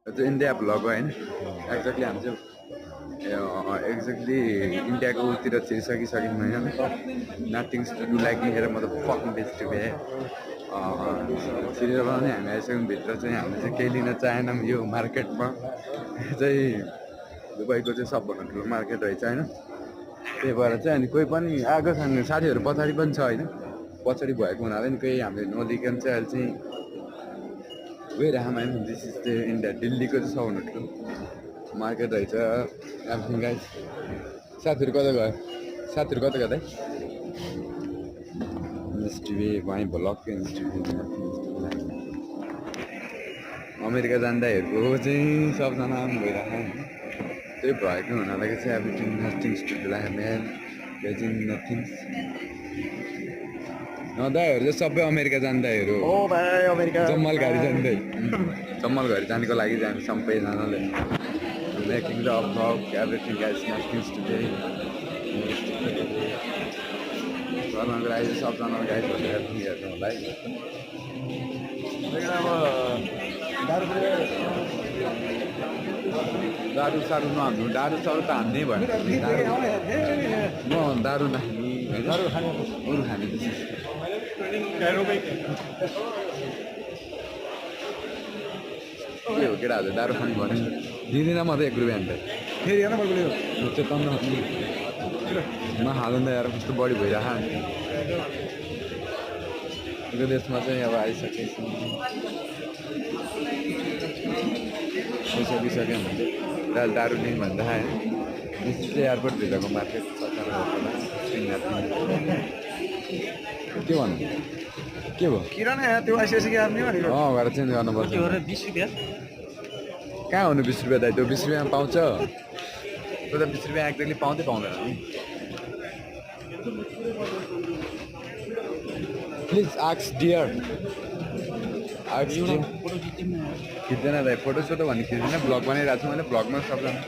त्यो India vlog होइन exactly हामी चाहिँ एक्ज्याक्टली इन्डियाको उतिर छिरिसकिसक्यौँ होइन नथिङ्स टु डु लाइक हेर म त फक्न बेस्ट भए छिरेर पनि हामी आइसक्यौँ भित्र चाहिँ हामीले चाहिँ केही लिन चाहेनौँ यो मार्केटमा चाहिँ दुबईको चाहिँ सबभन्दा ठुलो मार्केट रहेछ होइन त्यही भएर चाहिँ अनि कोही पनि आएको छैन साथीहरू पछाडि पनि छ होइन पछाडि भएको हुनाले नि केही हामीले नलिकन चाहिँ अहिले चाहिँ गइरहेको होइन दिस इज चाहिँ इन्डिया दिल्लीको चाहिँ सबभन्दा ठुलो मार्केट रहेछ एभ्रिथिङ गाइज साथीहरू कता गयो साथीहरू कता गयो इन्स्टिभी वाइ भ्लग इन्स्टिभी अमेरिका जाँदाहरूको चाहिँ सबजना गइरहेको होइन त्यही भएको हुनाले चाहिँ everything nothing's to man Beijing nothing's दाइहरू चाहिँ सबै अमेरिका जाँदाहरू ओ भाइ अमेरिका जम्मल घारी जाँदै जम्मल घारी जानेको लागि चाहिँ हामी सबैजनाले making the vlog everything guys nothings today घरमा गएर अहिले सबजनाले गाइज भनेर हेर्नु होला है दारू सारू नहाल्नु दारू सारू त हान्नै भयो म दारू नखाने दारू खाने अरू खाने के हो केटाहरूले दारू खानु भने दिँदैन म त 1 रुपियाँ अन्त फेरि हेर्न मैले त्यो त नहाल्नु त यार कस्तो बढी भइरहेको यो देशमा चाहिँ अब आइसकेपछि आइसकिसक्यो भने चाहिँ दारू लिउँ भन्दा होइन विशेष चाहिँ एयरपोर्ट भित्रको मार्केट के भन्नु के भयो किरण त्यो आइसकेपछि आउने भनेको गएर चेन्ज गर्नुपर्छ 20 रुपियाँ कहाँ हुनु 20 रुपियाँ दाइ त्यो 20 रुपियाँमा पाउँछ त्यो त 20 रुपियाँ एक्ज्याक्टली पाउँदै पाउँदैन नि प्लिज आक्स डियर आक्स खिच्दैन दाइ फोटो सोटो भन्ने खिच्दैन भ्लग बनाइरहेको छु मैले भ्लगमा सबजना